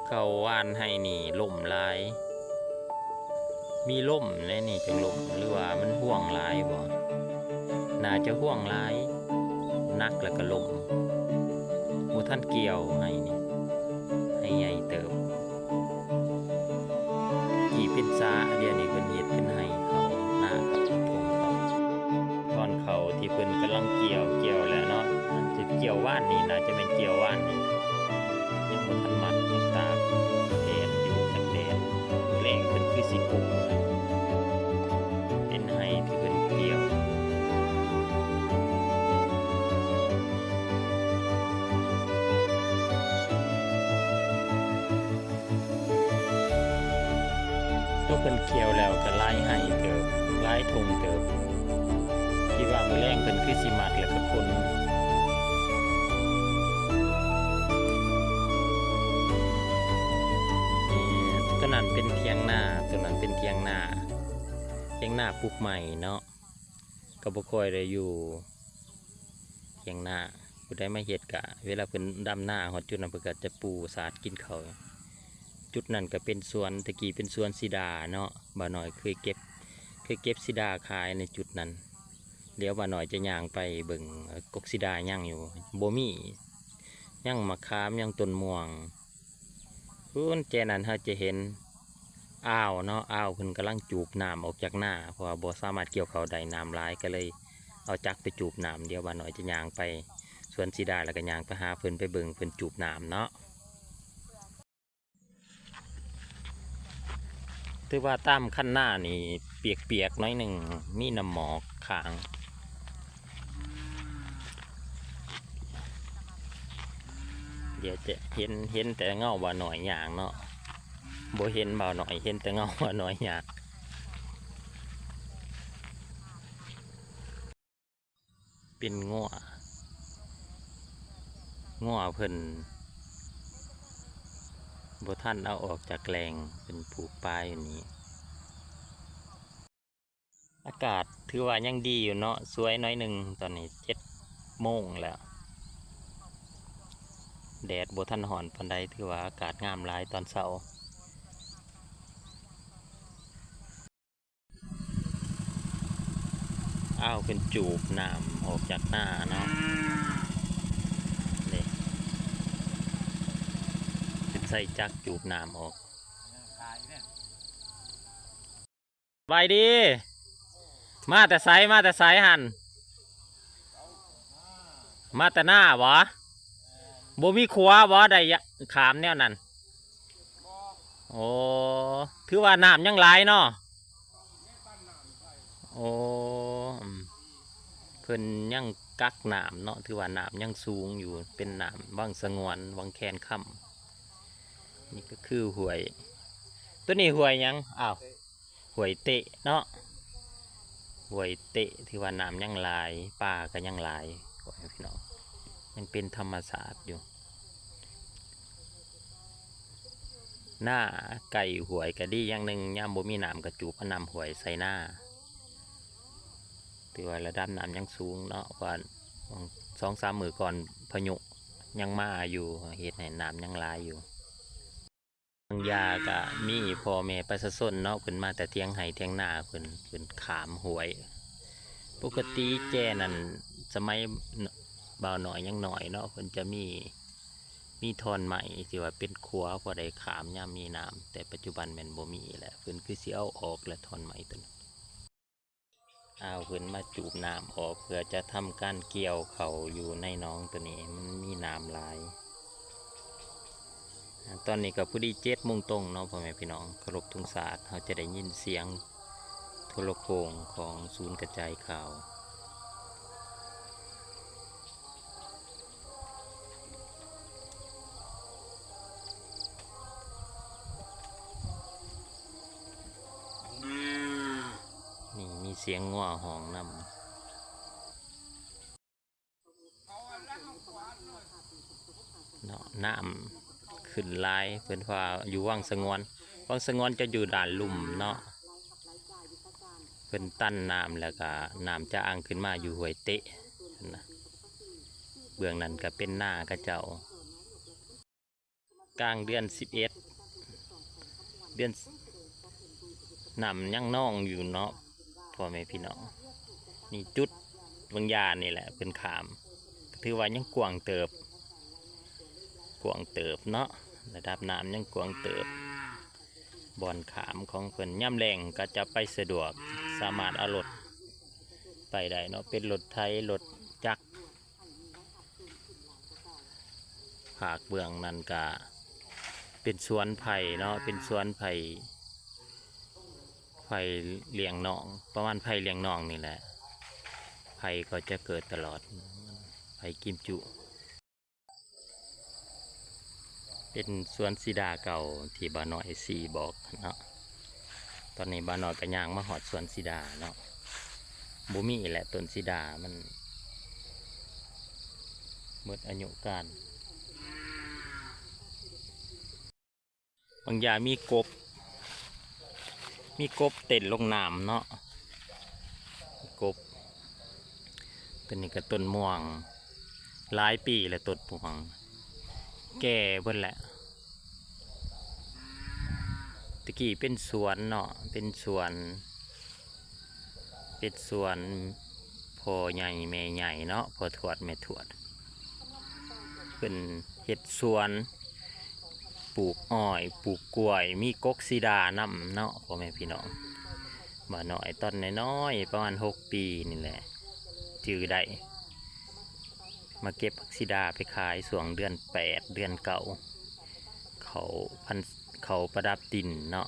ເຂົ້າຫວ່ານໄຮ່ນີ້ລົ້ມຫຼາຍ ມີລົມແຫຼະນີ້ຈັ່ງລົ້ມ ຫຼືວ່າມັນຮ່ວງຫຼາຍບໍ? ໜ້າຈະຮ່ວງຫຼາຍ ໜັກແລ້ວກໍລົ້ມ ບໍ່ທັນກ່ຽວໄຮ່ນີ້ ໄຮ່ໃຫຍ່ເຕີບ ກີ້ເປັນສາ ດຽວນີ້ເພິ່ນເຮັດເປັນໄຮ່ເຂົ້ານາ ທົ່ງເຂົ້າ ຕອນເຂົ້າທີ່ເພິ່ນກຳລັງກ່ຽວ ກ່ຽວແລ້ວເນາະ ຈະກ່ຽວຫວ່ານນີ້ ໜ້າຈະແມ່ນກ່ຽວຫວ່ານນີ້ ຍັງບໍ່ທັນມັດ ຍັງຕາກແດດຢູ່ ຕາກແດດ ແລ້ງເພິ່ນຄືຊິກຸ້ມ ເປັນໄຮ່ທີ່ເພິ່ນກ່ຽວ. ຕົວເພິ່ນກ່ຽວແລ້ວກໍຫຼາຍໄຮ່ເຕີບ ຫຼາຍທົ່ງເຕີບ ຄິດວ່າມື້ແລງເພິ່ນຄືຊິມັດແລ້ວກໍຂົນ. ຕົວນັ້ນເປັນຖຽງນາ ຕົວນັ້ນເປັນຖຽງນາ ຖຽງນາປູກໃໝ່ເນາະ ກໍບໍ່ຄ່ອຍໄດ້ຢູ່ຖຽງນາ ຜູ້ໃດມາເຮັດກະ ເວລາເພິ່ນດຳນາຮອດຈຸດນັ້ນ ເພິ່ນກໍຈະປູສາດກິນເຂົ້າ. ຈຸດນັ້ນກໍເປັນສວນ ແຕ່ກີ້ເປັນສວນສີດາເນາະ ບ່າວນ້ອຍເຄີຍເກັບ ເຄີຍເກັບສີດາຂາຍໃນຈຸດນັ້ນ. ດຽວບ່າວນ້ອຍຈະຍ່າງໄປເບິ່ງ ເອີ ກົກສີດາຍັງຢູ່ ບໍ່ມີ ຍັງໝາກຂາມ ຍັງຕົ້ນມ່ວງ. ພຸ້ນແຈນັ້ນເຮົາຈະເຫັນອ່າວເນາະ ອ່າວເພິ່ນກຳລັງຈູບນ້ຳອອກຈາກນາ ເພາະວ່າບໍ່ສາມາດກ່ຽວເຂົ້າໄດ້ ນ້ຳຫຼາຍ ກໍເລີຍເອົາຈັກໄປຈູບນ້ຳ. ດຽວບ່າວນ້ອຍຈະຍ່າງໄປສວນສີດາ ແລ້ວກໍຍ່າງໄປຫາເພິ່ນ ໄປເບິ່ງເພິ່ນຈູບນ້ຳເນາະ. ຖືວ່າຕາມຄັນນານີ້ປຽກໆໜ້ອຍໜຶ່ງ ມີນ້ຳໝອກຄ້າງ. ດຽວຈະເຫັນ ເຫັນແຕ່ເງົາບ່າວນ້ອຍຍ່າງເນາະ ບໍ່ເຫັນບ່າວນ້ອຍ ເຫັນແຕ່ເງົາບ່າວນ້ອຍຍ່າງ. ເປັນງົວ ງົວເພິ່ນບໍ່ທັນເອົາອອກຈາກແລ້ງ ເພິ່ນຜູກປາຢູ່ນີ້. ອາກາດຖືວ່າຍັງດີຢູ່ເນາະ ສວຍໜ້ອຍໜຶ່ງ ຕອນນີ້ເຈັດໂມງແລ້ວ ແດດບໍ່ທັນຮ້ອນປານໃດ ຖືວ່າອາກາດງາມຫຼາຍຕອນເຊົ້າ. ອ້າວ ເພິ່ນຈູບນ້ຳອອກຈາກນາເນາະ ນີ້ ເພິ່ນໃຊ້ຈັກຈູບນ້ຳອອກ. ສະບາຍດີ ມາແຕ່ໃສ ມາແຕ່ໃສຫັ້ນ? ມາແຕ່ນາບໍ? ບໍ່ມີຂົວບໍ ໄດ້ຂາມແນວນັ້ນ? ໂອ້ ຖືວ່ານ້ຳຍັງຫຼາຍເນາະ. ໂອ້ ອືມ ເພິ່ນຍັງກັກນ້ຳເນາະ ຖືວ່ານ້ຳຍັງສູງຢູ່ ເປັນນ້ຳວັງສະຫງວນ ວັງແຄນຄຳ. ນີ້ກໍຄືຫ້ວຍ ຕົວນີ້ຫ້ວຍຫຍັງ? ອ້າວ ຫ້ວຍເຕະເນາະ ຫ້ວຍເຕະ ຖືວ່ານ້ຳຍັງຫຼາຍ ປາກໍຍັງຫຼາຍ ພໍ່ແມ່ພີ່ນ້ອງ ຍັງເປັນທຳມະຊາດຢູ່. ນາໃກ້ຫ້ວຍກໍດີຢ່າງໜຶ່ງ ຍາມບໍ່ມີນ້ຳກໍຈູບເອົານ້ຳຫ້ວຍໃສ່ນາ ຖືວ່າລະດັບນ້ຳຍັງສູງເນາະ ເພາະວ່າສອງສາມມື້ກ່ອນພາຍຸຍັງມາຢູ່ ເຮັດໃຫ້ນ້ຳຍັງຫຼາຍຢູ່. ບາງຢ່າງກະມີພໍ່ແມ່ປະຊາຊົນເນາະ ເພິ່ນມາແຕ່ຖຽງໄຮ່ຖຽງນາ ເພິ່ນ ເພິ່ນຂ້າມຫ້ວຍ. ປົກກະຕິແຈນັ້ນ ສະໄໝບ່າວນ້ອຍຍັງນ້ອຍເນາະ ເພິ່ນຈະມີ ມີທ່ອນໄມ້ທີ່ວ່າເປັນຂົວພໍໄດ້ຂ້າມຍາມມີນ້ຳ ແຕ່ປັດຈຸບັນແມ່ນບໍ່ມີແລ້ວ ເພິ່ນຄືຊິເອົາອອກແລ້ວ ທ່ອນໄມ້ຕົວນັ້ນ. ອ້າວ ເພິ່ນມາຈູບນ້ຳອອກ ເພື່ອຈະທຳການກ່ຽວເຂົ້າຢູ່ໃນໜອງໂຕນີ້ ມັນມີນ້ຳຫຼາຍ. ອາ ຕອນນີ້ກໍພໍດີເຈັດໂມງຕົງເນາະ ພໍ່ແມ່ພີ່ນ້ອງ ເຄົາລົບທຸງຊາດ ເຮົາຈະໄດ້ຍິນສຽງໂທລະໂຂ່ງຂອງສູນກະຈາຍຂ່າວ. ນີ້ມີສຽງງົວຮ້ອງນຳເນາະ ນ້ຳຂຶ້ນຫຼາຍ ເພິ່ນວ່າຢູ່ວັງສະຫງວນ ວັງສະຫງວນຈະຢູ່ດ້ານລຸ່ມເນາະ ເພິ່ນຕັນນ້ຳ ແລ້ວກະນ້ຳຈະອ່າງຂຶ້ນມາຢູ່ຫ້ວຍເຕະນະ ເບື້ອງນັ້ນກະເປັນນາເຂົາເຈົ້າ. ກາງເດືອນສິບເອັດ ເດືອນ ນ້ຳຍັງນອງຢູ່ເນາະ ພໍ່ແມ່ພີ່ນ້ອງ. ນີ້ຈຸດບາງຢານີ້ແຫຼະ ເພິ່ນຂ້າມ ຖືວ່າຍັງກວ້າງເຕີບ ກວ້າງເຕີບເນາະ ລະດັບນ້ຳຍັງກວ້າງເຕີບ. ບ່ອນຂ້າມຂອງເພິ່ນ ຍາມແລ້ງກໍຈະໄປສະດວກ ສາມາດເອົາລົດໄປໄດ້ເນາະ ເປັນລົດໄຖ ລົດຈັກ. ພາກເບື້ອງນັ້ນກະເປັນສວນໄຜ່ເນາະ ເປັນສວນໄຜ່ ໄຜ່ລ້ຽງນ້ອງ ປະມານໄຜ່ລ້ຽງນ້ອງນີ້ແຫຼະ ໄຜ່ກໍຈະເກີດຕະຫຼອດ ໄຜ່ກິມຈຸ. ເປັນສວນສີດາເກົ່າທີ່ບ່າວນ້ອຍຊີ້ບອກເນາະ. ຕອນນີ້ບ່າວນ້ອຍກໍຍ່າງມາຮອດສວນສີດາເນາະ ບໍ່ມີແຫຼະ ຕົ້ນສີດາມັນໝົດອາຍຸການ. ບາງຢ່າງມີກົບ ມີກົບເຕັ້ນລົງນ້ຳເນາະ ກົບ. ຕົວນີ້ກໍຕົ້ນມ່ວງ ຫຼາຍປີແລ້ວ ຕົ້ນມ່ວງ ແກ່ເບິດແຫຼະ. ແຕ່ກີ້ເປັນສວນເນາະ ເປັນສວນ ເປັນສວນພໍ່ໃຫຍ່ແມ່ໃຫຍ່ເນາະ ພໍ່ທວດແມ່ທວດ ເພິ່ນເຮັດສວນ ປູກອ້ອຍ ປູກກ້ວຍ ມີກົກສີດານຳເນາະ ພໍ່ແມ່ພີ່ນ້ອງ. ບ່າວນ້ອຍຕອນນ້ອຍໆ ປະມານຫົກປີນີ້ແຫຼະ ຈື່ໄດ້ ມາເກັບຜັກສີດາໄປຂາຍຊ່ວງເດືອນແປດ ເດືອນເກົ້າ ເຂົ້າພັນ ເຂົ້າປະດັບດິນເນາະ.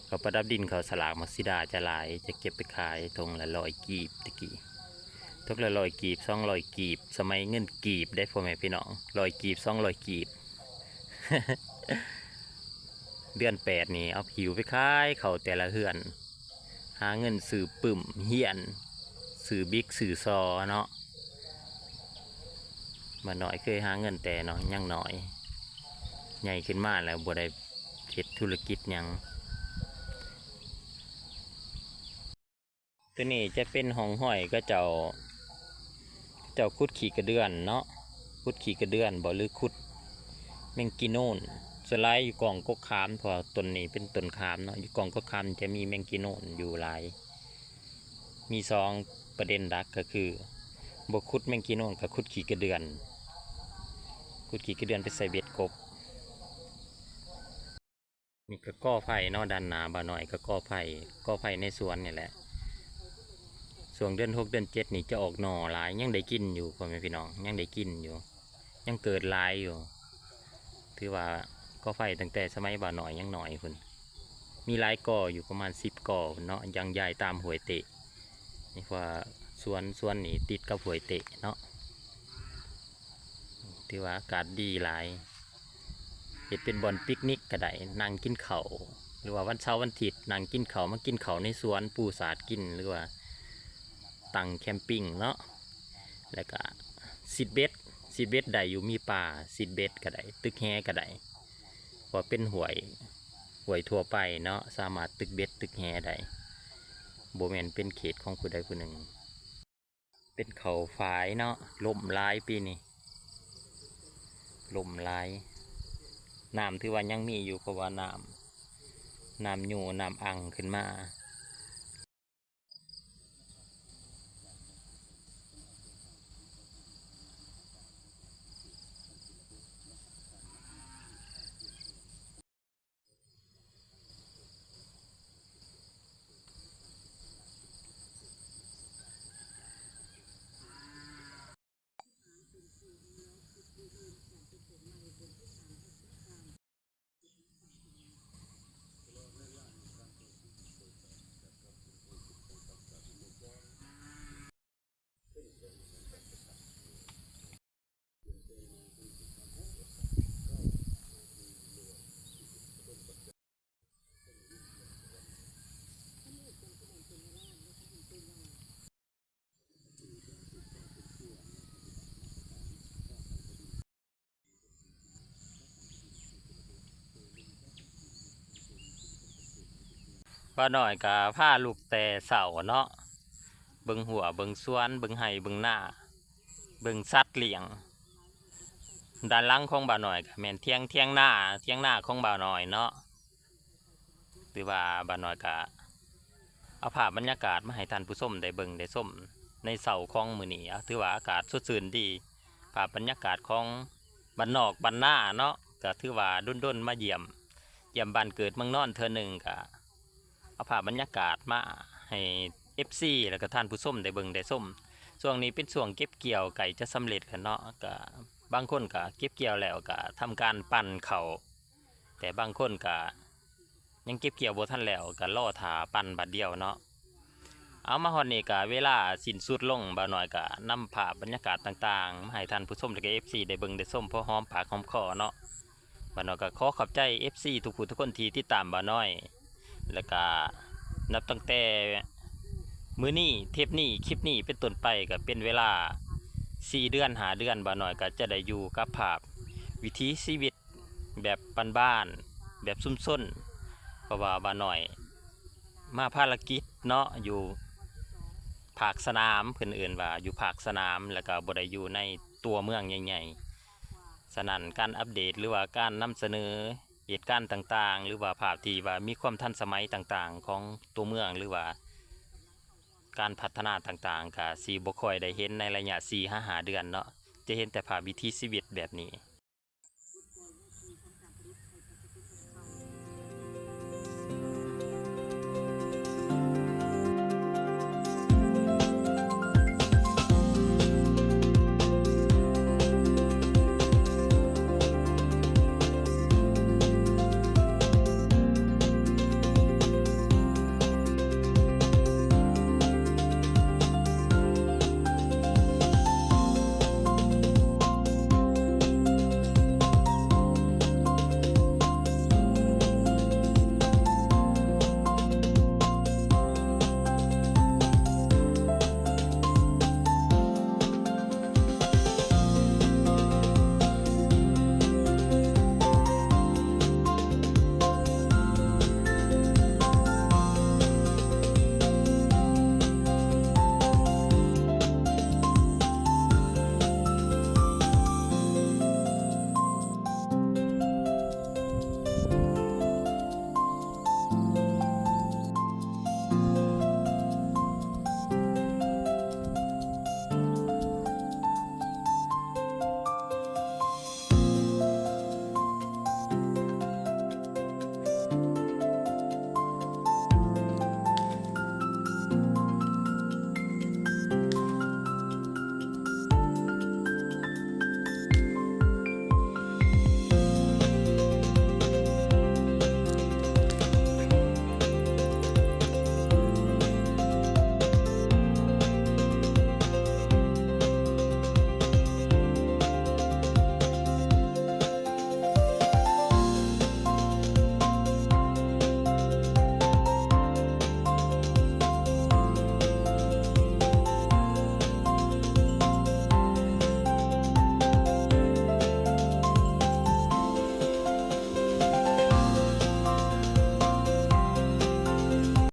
ເຂົ້າປະດັບດິນ ເຂົ້າສະຫຼາກ ໝາກສີດາຈະຫຼາຍ ຈະເກັບໄປຂາຍຖົງລະຮ້ອຍກີບ ແຕ່ກີ້ ຖົງລະຮ້ອຍກີບ ສອງຮ້ອຍກີບ ສະໄໝເງິນກີບເດ້ ພໍ່ແມ່ພີ່ນ້ອງ ຮ້ອຍກີບ ສອງຮ້ອຍກີບ. ເດືອນແປດນີ້ ເອົາຫິ້ວໄປຂາຍເຂົ້າແຕ່ລະເຮືອນ ຫາເງິນຊື້ປຶ້ມ ຮຽນ ຊື້ບິກ ຊື້ຊໍເນາະ. ມານ້ອຍເຄີຍຫາເງິນແຕ່ເນາະ ຍັງນ້ອຍ ໃຫຍ່ຂຶ້ນມາແລ້ວບໍ່ໄດ້ເຮັດທຸລະກິດຫຍັງ. ຕົວນີ້ຈະເປັນຮ່ອງຮອຍເຂົາເຈົ້າ ເຂົາເຈົ້າຂຸດຂີ້ກະເດືອນເນາະ ຂຸດຂີ້ກະເດືອນບໍ ຫຼື ຂຸດແມງກີນູນ. ສ່ວນຫຼາຍຢູ່ກ້ອງກົກຂາມ ເພາະວ່າຕົ້ນນີ້ເປັນຕົ້ນຂາມເນາະ ຢູ່ກ້ອງກົກຂາມຈະມີແມງກີນູນຢູ່ຫຼາຍ. ມີສອງປະເດັນຫຼັກກໍຄື ບໍ່ຂຸດແມງກີນູນກໍຂຸດຂີ້ກະເດືອນ ຂຸດຂີ້ກະເດືອນໄປໃສ່ເບັດກົບ. ນີ້ກໍກໍໄຜ່ເນາະ ດ້ານໜ້າບ່າວນ້ອຍກໍກໍໄຜ່ ກໍໄຜ່ໃນສວນນີ້ແຫຼະ. ຊ່ວງເດືອນຫົກເດືອນເຈັດນີ້ຈະອອກໜໍ່ຫຼາຍ ຍັງໄດ້ກິນຢູ່ ພໍ່ແມ່ພີ່ນ້ອງ ຍັງໄດ້ກິນຢູ່ ຍັງເກີດຫຼາຍຢູ່. ຖືວ່າກໍໄຜ່ຕັ້ງແຕ່ສະໄໝບ່າວນ້ອຍຍັງນ້ອຍພຸ້ນ ມີຫຼາຍກໍຢູ່ ປະມານສິບກໍພຸ້ນເນາະ ຍັງຢາຍຕາມຫ້ວຍເຕະ. ນີ້ເພາະວ່າສວນ ສວນນີ້ຕິດກັບຫ້ວຍເຕະເນາະ ຖືວ່າອາກາດດີຫຼາຍ ເຮັດເປັນບ່ອນປິກນິກກໍໄດ້ ນັ່ງກິນເຂົ້າ ຫຼືວ່າວັນເສົາວັນທິດນັ່ງກິນເຂົ້າ ມາກິນເຂົ້າໃນສວນ ປູສາດກິນ ຫຼືວ່າຕັ້ງແຄມປິງເນາະ. ແລ້ວກະຊິດເບັດ ຊິດເບັດໄດ້ຢູ່ ມີປາ ຊິດເບັດກໍໄດ້ ຕຶກແຫກໍໄດ້ ເພາະເປັນຫ້ວຍ ຫ້ວຍທົ່ວໄປເນາະ ສາມາດຕຶກເບັດຕຶກແຫໄດ້ ບໍ່ແມ່ນເປັນເຂດຂອງຜູ້ໃດຜູ້ໜຶ່ງ. ເປັນເຂົ້າຝາຍເນາະ ລົມຫຼາຍປີນີ້ ລົມຫຼາຍ. ນ້ຳຖືວ່າຍັງມີຢູ່ ເພາະວ່ານ້ຳ ນ້ຳຢູ່ ນ້ຳອັ່ງຂຶ້ນມາ. ป้าน้อยก็พาลูกแต่เช้าเนาะ เบิ่งรั้ว เบิ่งสวน เบิ่งไร่ เบิ่งนา เบิ่งสัตว์เลี้ยง ດ້ານຫຼັງຂອງບ່າວນ້ອຍກໍແມ່ນຖຽງ ຖຽງນາ ຖຽງນາຂອງບ່າວນ້ອຍເນາະ. ຖືວ່າບ່າວນ້ອຍກໍເອົາພາບບັນຍາກາດມາໃຫ້ທ່ານຜູ້ຊົມໄດ້ເບິ່ງໄດ້ຊົມໃນເຊົ້າຂອງມື້ນີ້. ຖືວ່າອາກາດສົດຊື່ນດີ, ພາບບັນຍາກາດຂອງບ້ານນອກບ້ານນາເນາະ, ກໍຖືວ່າດົນໆມາຢ້ຽມ ຢ້ຽມບ້ານເກີດເມືອງນອນເທື່ອໜຶ່ງ ກໍເອົາພາບບັນຍາກາດມາໃຫ້ເອັຟຊີ ແລ້ວກໍທ່ານຜູ້ຊົມໄດ້ເບິ່ງໄດ້ຊົມ. ຊ່ວງນີ້ເປັນຊ່ວງເກັບກ່ຽວ ໃກ້ຈະສຳເລັດແລ້ວເນາະ, ກໍບາງຄົນກໍເກັບກ່ຽວແລ້ວກໍທຳການປັ່ນເຂົ້າ, ແຕ່ບາງຄົນກໍຍັງເກັບກ່ຽວບໍ່ທັນແລ້ວ ກໍລໍຖ້າປັ່ນບາດດຽວເນາະ. ເອົາ ມາຮອດນີ້ກໍເວລາສິ້ນສຸດລົງ, ບ່າວນ້ອຍກໍນຳພາບບັນຍາກາດຕ່າງໆມາໃຫ້ທ່ານຜູ້ຊົມ ແລະກໍເອັຟຊີໄດ້ເບິ່ງໄດ້ຊົມພໍຫອມປາກຫອມຄໍເນາະ. ບ່າວນ້ອຍກໍຂໍຂອບໃຈເອັຟຊີທຸກຜູ້ທຸກຄົນທີ່ຕິດຕາມບ່າວນ້ອຍ, ແລ້ວກໍນັບຕັ້ງແຕ່ມື້ນີ້ ເທບນີ້ ຄລິບນີ້ເປັນຕົ້ນໄປ ກໍເປັນເວລາສີ່ເດືອນ ຫ້າເດືອນ, ບ່າວນ້ອຍກໍຈະໄດ້ຢູ່ກັບພາບວິຖີຊີວິດ ແບບບ້ານໆ ແບບຊຸມຊົນ, ເພາະວ່າບ່າວນ້ອຍມາພາລະກິດເນາະ ຢູ່ພາກສະໜາມ, ເພິ່ນເອີ້ນວ່າຢູ່ພາກສະໜາມ, ແລ້ວກໍບໍ່ໄດ້ຢູ່ໃນຕົວເມືອງໃຫຍ່ໆ. ສະນັ້ນ ການອັບເດດ ຫຼືວ່າການນຳສະເໜີເຫດການຕ່າງໆ ຫຼືວ່າພາບທີ່ວ່າມີຄວາມທັນສະໄໝຕ່າງໆຂອງຕົວເມືອງ ຫຼືວ່າ ການພັດທະນາຕ່າງໆ ກະຊິບໍ່ຄ່ອຍໄດ້ເຫັນໃນໄລຍະສີ່ຫາຫ້າເດືອນເນາະ, ຈະເຫັນແຕ່ພາບວິຖີຊີວິດແບບນີ້.